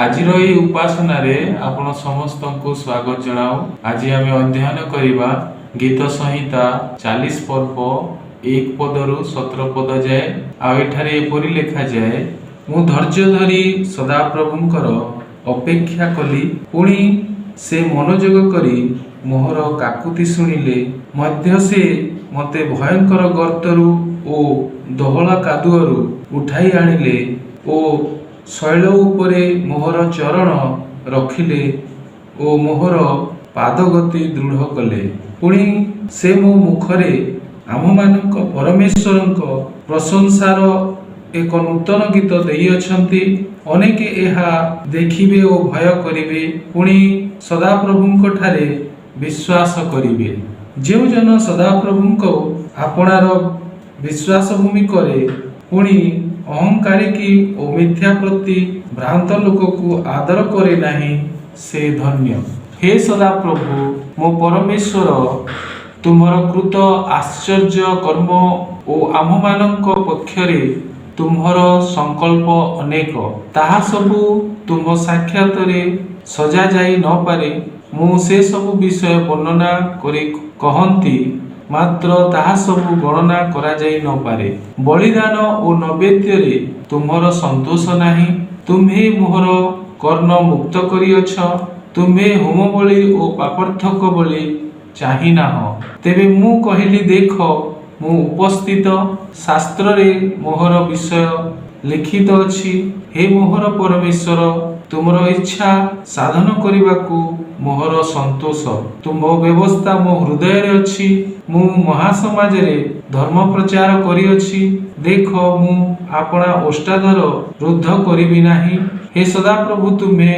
ଆଜିର ଏହି ଉପାସନାରେ ଆପଣ ସମସ୍ତଙ୍କୁ ସ୍ୱାଗତ ଜଣାଉ। ଆଜି ଆମେ ଅଧ୍ୟୟନ କରିବା ଗୀତ ସଂହିତା 40 ପର୍ବ 1 ପଦରୁ 17 ପଦ ଯାଏ। ଆଉ ଏଠାରେ ଏପରି ଲେଖାଯାଏ, ମୁଁ ଧୈର୍ଯ୍ୟ ଧରି ସଦାପ୍ରଭୁଙ୍କର ଅପେକ୍ଷା କଲି, ପୁଣି ସେ ମନୋଯୋଗ କରି ମୋହର କାକୁତି ଶୁଣିଲେ। ମଧ୍ୟ ସେ ମୋତେ ଭୟଙ୍କର ଗର୍ତ୍ତରୁ ଓ ଦୋହଲା କାଦୁଅରୁ ଉଠାଇ ଆଣିଲେ ଓ ଶୈଳ ଉପରେ ମୋହର ଚରଣ ରଖିଲେ ଓ ମୋହର ପାଦଗତି ଦୃଢ଼ କଲେ। ପୁଣି ସେ ମୋ ମୁଖରେ ଆମ୍ଭମାନଙ୍କ ପରମେଶ୍ୱରଙ୍କ ପ୍ରଶଂସାର ଏକ ନୂତନ ଗୀତ ଦେଇଅଛନ୍ତି। ଅନେକ ଏହା ଦେଖିବେ ଓ ଭୟ କରିବେ, ପୁଣି ସଦାପ୍ରଭୁଙ୍କ ଠାରେ ବିଶ୍ୱାସ କରିବେ। ଯେଉଁ ଜନ ସଦାପ୍ରଭୁଙ୍କ ଆପଣାର ବିଶ୍ୱାସ ଭୂମି କରେ, ପୁଣି ଅହଙ୍କାରିକି ଓ ମିଥ୍ୟା ପ୍ରତି ଭ୍ରାନ୍ତ ଲୋକକୁ ଆଦର କରେ ନାହିଁ, ସେ ଧନ୍ୟ। ହେ ସଦାପ୍ରଭୁ, ମୋ ପରମେଶ୍ୱର, ତୁମର କୃତ ଆଶ୍ଚର୍ଯ୍ୟ କର୍ମ ଓ ଆମ୍ଭମାନଙ୍କ ପକ୍ଷରେ ତୁମ୍ଭର ସଂକଳ୍ପ ଅନେକ। ତାହା ସବୁ ତୁମ୍ଭ ସାକ୍ଷାତରେ ସଜାଯାଇ ନପାରେ। ମୁଁ ସେସବୁ ବିଷୟ ବର୍ଣ୍ଣନା କରି କହନ୍ତି, ମାତ୍ର ତାହା ସବୁ ଗଣନା କରାଯାଇ ନପାରେ। ବଳିଦାନ ଓ ନୈବେଦ୍ୟରେ ତୁମ୍ଭର ସନ୍ତୋଷ ନାହିଁ। ତୁମ୍ଭେ ମୋହର କର୍ଣ୍ଣ ମୁକ୍ତ କରିଅଛ। ତୁମ୍ଭେ ହୋମ ବଳି ଓ ପାପାର୍ଥକ ବଳି ଚାହିଁ ନାହଁ। ତେବେ ମୁଁ କହିଲି, ଦେଖ, ମୁଁ ଉପସ୍ଥିତ। ଶାସ୍ତ୍ରରେ ମୋହର ବିଷୟ ଲିଖିତ ଅଛି। ହେ ମୋହର ପରମେଶ୍ୱର, ତୁମର ଇଚ୍ଛା ସାଧନ କରିବାକୁ ମୋହର ସନ୍ତୋଷ। ତୁମ୍ଭ ବ୍ୟବସ୍ଥା ମୋ ହୃଦୟରେ ଅଛି। ମୁଁ ମହାସମାଜରେ ଧର୍ମ ପ୍ରଚାର କରିଅଛି। ଦେଖ, ମୁଁ ଆପଣା ଓଷ୍ଠାଧର ରୁଦ୍ଧ କରିବି ନାହିଁ। ହେ ସଦାପ୍ରଭୁ, ତୁମ୍ଭେ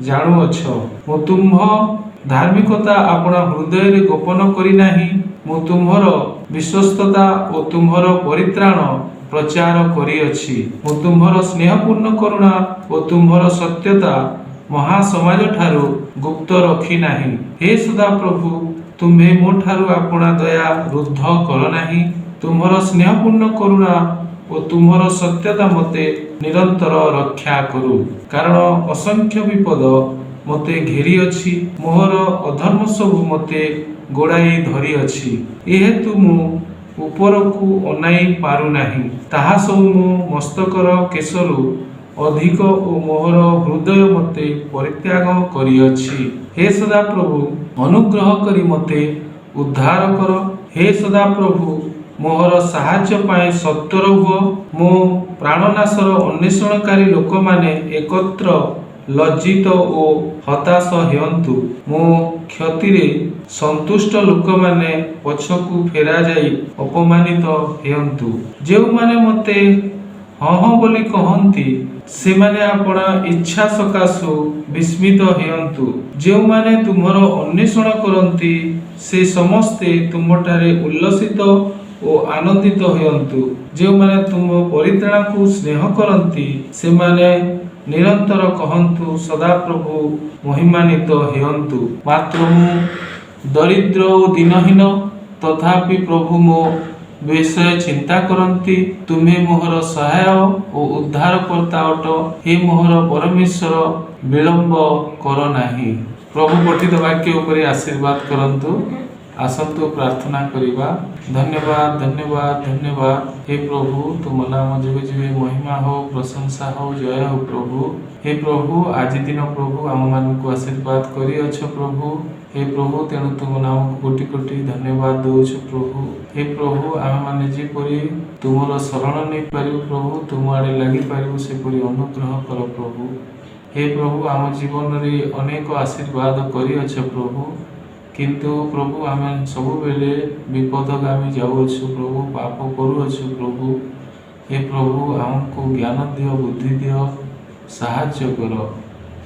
ଜାଣୁଅଛ। ମୁଁ ତୁମ୍ଭ ଧାର୍ମିକତା ଆପଣା ହୃଦୟରେ ଗୋପନ କରିନାହିଁ। ମୁଁ ତୁମ୍ଭର ବିଶ୍ୱସ୍ତତା ଓ ତୁମ୍ଭର ପରିତ୍ରାଣ ପ୍ରଚାର କରିଅଛି। ମୁଁ ତୁମ୍ଭର ସ୍ନେହପୂର୍ଣ୍ଣ କରୁଣା ଓ ତୁମ୍ଭର ସତ୍ୟତା ମହାସମାଜ ଠାରୁ ଗୁପ୍ତ ରଖି ନାହିଁ। ହେ ସଦାପ୍ରଭୁ, ତୁମ୍ଭେ ମୋ ଠାରୁ ଆପଣା ଦୟା ରୁଦ୍ଧ କର ନାହିଁ। ତୁମ୍ଭର ସ୍ନେହପୂର୍ଣ୍ଣ କରୁଣା ଓ ତୁମ୍ଭର ସତ୍ୟତା ମୋତେ ନିରନ୍ତର ରକ୍ଷା କରୁ। କାରଣ ଅସଂଖ୍ୟ ବିପଦ ମୋତେ ଘେରିଅଛି, ମୋହର ଅଧର୍ମ ସବୁ ମୋତେ ଗୋଡ଼ାଇ ଧରିଅଛି। ଏହେତୁ ମୁଁ ଉପରକୁ ଅନାଇ ପାରୁନାହିଁ। ତାହା ସବୁ ମୋ ମସ୍ତକର କେଶରୁ ଅଧିକ ଓ ମୋହର ହୃଦୟ ମୋତେ ପରିତ୍ୟାଗ କରିଅଛି। ହେ ସଦାପ୍ରଭୁ, ଅନୁଗ୍ରହ କରି ମୋତେ ଉଦ୍ଧାର କର। ହେ ସଦାପ୍ରଭୁ, ମୋହର ସାହାଯ୍ୟ ପାଇଁ ସତ୍ୱର ହୁଅ। ମୋ ପ୍ରାଣନାଶର ଅନ୍ୱେଷଣକାରୀ ଲୋକମାନେ ଏକତ୍ର ଲଜ୍ଜିତ ଓ ହତାଶ ହେଉନ୍ତୁ। ମୋ କ୍ଷତିରେ ସନ୍ତୁଷ୍ଟ ଲୋକମାନେ ପଛକୁ ଫେରାଯାଇ ଅପମାନିତ ହେଉନ୍ତୁ। ଯେଉଁମାନେ ମୋତେ ହଁ ହଁ ବୋଲି କହନ୍ତି, ସେମାନେ ଆପଣା ଇଚ୍ଛା ସକାଶୁ ବିସ୍ମିତ ହେଉନ୍ତୁ। ଯେଉଁମାନେ ତୁମ୍ଭର ଅନ୍ୱେଷଣ କରନ୍ତି, ସେ ସମସ୍ତେ ତୁମ୍ଭଠାରେ ଉଲ୍ଲସିତ ଓ ଆନନ୍ଦିତ ହେଉନ୍ତୁ। ଯେଉଁମାନେ ତୁମ୍ଭ ପରିତ୍ରାଣକୁ ସ୍ନେହ କରନ୍ତି, ସେମାନେ ନିରନ୍ତର କହନ୍ତୁ, ସଦାପ୍ରଭୁ ମହିମାନ୍ୱିତ ହେଉନ୍ତୁ। ମାତ୍ର ମୁଁ ଦରିଦ୍ର ଓ ଦୀନହୀନ, ତଥାପି ପ୍ରଭୁ ମୋ ବିଷୟ ଚିନ୍ତା କରନ୍ତି। ତୁମେ ମୋହର ସହାୟ ଓ ଉଦ୍ଧାରକର୍ତ୍ତା ଅଟ। ହେ ମୋହର ପରମେଶ୍ୱର, ବିଳମ୍ବ କର ନାହିଁ। ପ୍ରଭୁ ପଠିତ ବାକ୍ୟ ଉପରେ ଆଶୀର୍ବାଦ କରନ୍ତୁ। ଆସନ୍ତୁ ପ୍ରାର୍ଥନା କରିବା। ଧନ୍ୟବାଦ, ଧନ୍ୟବାଦ, ଧନ୍ୟବାଦ। ହେ ପ୍ରଭୁ, ତୁମ ନାମ ଯୁଗେ ଯୁଗେ ମହିମା ହଉ, ପ୍ରଶଂସା ହଉ, ଜୟ ହଉ ପ୍ରଭୁ। ହେ ପ୍ରଭୁ, ଆଜି ଦିନ ପ୍ରଭୁ ଆମମାନଙ୍କୁ ଆଶୀର୍ବାଦ କରିଅଛ ପ୍ରଭୁ। ହେ ପ୍ରଭୁ, ତେଣୁ ତୁମ ନାମକୁ କୋଟି କୋଟି ଧନ୍ୟବାଦ ଦଉଛୁ ପ୍ରଭୁ। ହେ ପ୍ରଭୁ, ଆମେମାନେ ଯେପରି ତୁମର ଶରଣ ନେଇପାରିବୁ ପ୍ରଭୁ, ତୁମ ଆଡ଼େ ଲାଗିପାରିବୁ, ସେପରି ଅନୁଗ୍ରହ କର ପ୍ରଭୁ। ହେ ପ୍ରଭୁ, ଆମ ଜୀବନରେ ଅନେକ ଆଶୀର୍ବାଦ କରିଅଛ ପ୍ରଭୁ, କିନ୍ତୁ ପ୍ରଭୁ ଆମେ ସବୁବେଳେ ବିପଥଗାମୀ ଯାଉଅଛୁ ପ୍ରଭୁ, ପାପ କରୁଅଛୁ ପ୍ରଭୁ। ହେ ପ୍ରଭୁ, ଆମକୁ ଜ୍ଞାନ ଦିଅ, ବୁଦ୍ଧି ଦିଅ, ସାହାଯ୍ୟ କର।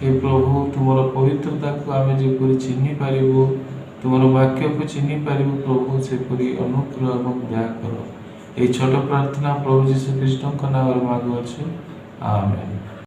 ହେ ପ୍ରଭୁ, ତୁମର ପବିତ୍ରତାକୁ ଆମେ ଯେପରି ଚିହ୍ନି ପାରିବୁ, ତୁମର ବାକ୍ୟକୁ ଚିହ୍ନି ପାରିବୁ ପ୍ରଭୁ, ସେପରି ଅନୁଗ୍ରହ ଏବଂ ଦୟା କର। ଏହି ଛୋଟ ପ୍ରାର୍ଥନା ପ୍ରଭୁ ଯୀଶୁ ଖ୍ରୀଷ୍ଟଙ୍କ ନାମରେ ମାଗୁଅଛୁ, ଆମେନ୍।